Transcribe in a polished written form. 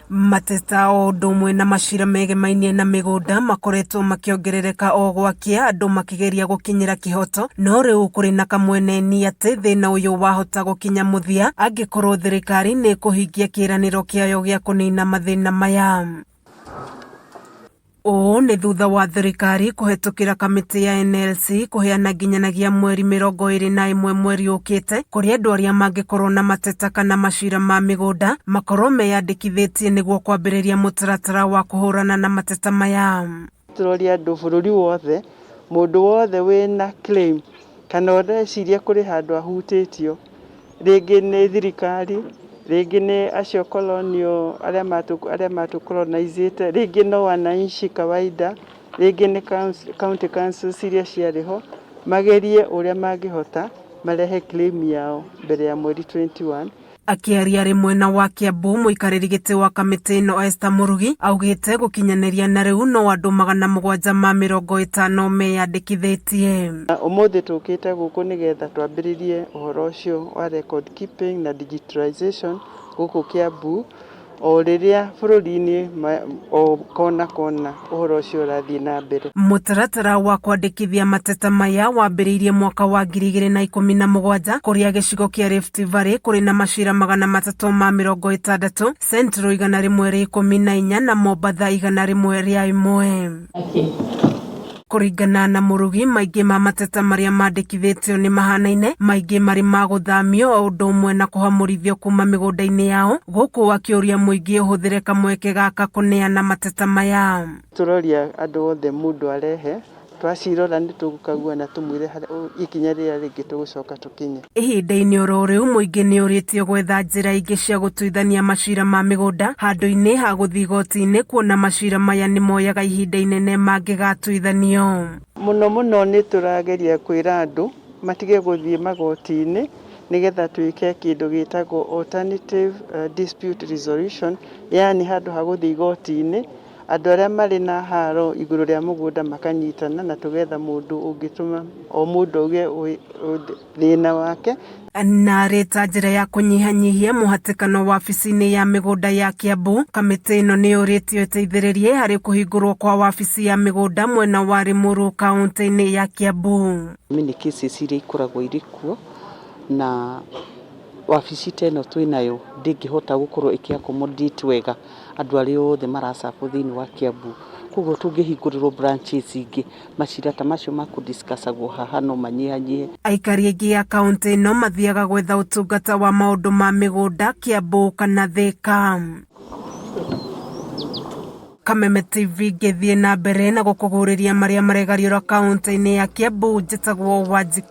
Mateta o ũndũ ũmwe na macira megemainie na mĩgũnda makoretwo makĩongerereka o gwakĩa, andũ makĩgeria gũkinyĩra kĩhoto, no rĩu kũrĩ na kamweneni atĩ thĩna ũyũ wahota gũkinya mũthia angĩkorwo thirikari nĩ ĩkũhingia kĩĩranĩro kĩayo gĩa kũnina mathĩna maya. Ũũ nĩ thutha wa thirikari kũhetũkĩra kamĩtĩ ya NLC kũheana nginyanagia mweri 21 mweri ũkĩte, kũrĩa andũ arĩa mangĩkorwo na mateta kana macira ma mĩgũnda makorwo meyandĩkithĩtie nĩguo kwambĩrĩria mũtaratara wa kũhũrana na mateta maya. Tũroria andũ bũrũri wothe, mũndũ wothe wĩna claim kana ũreciria kũrĩ handũ ahutĩtio, rĩngĩ nĩ thirikari, rĩngĩ nĩ acio colonial arĩa matũ-colonizĩte, rĩngĩ no wananchi kawaida, rĩngĩ nĩ county councils iria ciarĩ ho, magerie ũrĩa mangĩhota marehe claim yao mbere ya mweri 21. Akĩaria arĩ mwena wa Kiambu, mũikarĩri gĩtĩ wa kamĩtĩ ĩno Esther Murugi augĩte gũkinyanĩria na rĩu no andũ 750 meyandĩkithĩtie. Ũmũthĩ tũkĩte gũkũ nĩgetha twambĩrĩrie ũhoro ũcio wa record keeping na digitalization gũkũ Kiambu, o rĩrĩa bũrũri-inĩ o kona kona ũhoro ũcio ũrathiĩ na mbere. Mũtaratara wa kwandĩkithia mateta maya wambĩrĩirie mwaka wa 2017, kũrĩa gĩcigo kĩa Rift Valley kũrĩ na macira 360, Central 114 na Mombatha 101. Kũringana na Murugi, maingĩ ma mateta marĩa mandĩkithĩtio nĩ mahanaine, maingĩ marĩ ma gũthamio o ũndũ ũmwe na kũhamũrithio kuma mĩgũnda-inĩ yao, gũkũ akĩũria mũingĩ ũhũthĩre kamweke gaka kũneana mateta maya. Tũroria andũ othe mũndũ arehe, twacirora nĩ tũgũkagua na tũmwĩre ikinya rĩrĩa rĩngĩ tũgũcoka tũkinye. Ihinda-inĩ oro rĩu, mũingĩ nĩ ũrĩtio gwetha njĩra ingĩ cia gũtuithania macira ma mĩgũnda handũ-inĩ ha gũthiĩ igoti-inĩ, kuona macira maya nĩ moyaga ihinda inene mangĩgatuithanio. Mũno mũno nĩ tũrageria kwĩra andũ matige gũthiĩ magoti-inĩ nĩgetha twĩke kĩndũ gĩtagwo alternative dispute resolution, yani handũ ha gũthiĩ igoti-inĩ andũ arĩa marĩ na haro igũrũ rĩa mũgũnda makanyitana na tũgetha mũndũ ũngĩtũma o mũndũ auge thĩna wake. Na rĩ ta njĩra ya kũnyihanyihia mũhatĩkano wabici-inĩ ya mĩgũnda ya Kiambu, kamĩtĩ ĩno nĩ yũrĩtio ĩteithĩrĩrie harĩ kũhingũrwo kwa wabici ya mĩgũnda mwena wa Limuru kaunti-inĩ ya Kiambu. Many cases iria ikoragwo irĩ kuo, na wabici ta ĩno twĩnayo ndĩngĩhota gũkorwo ĩkĩ accommodate wega andũ arĩa othe maracabwo thĩinĩ wa Kiambu. Koguo tũngĩhingũrĩrwo branches ingĩ, macira ta macio ma kũ-discuss-agwo haha no manyihanyihe. Aikari aingĩ a kaunti ĩno mathiaga gwetha ũtungata wa maũndũ ma mĩgũnda Kiambu kana Thika. Kameme TV ngĩthiĩ na mbere na gũkũgũrĩria marĩa maregariũra kaunti-inĩ ya Kiambu, njĩtagwo Wanjikũ.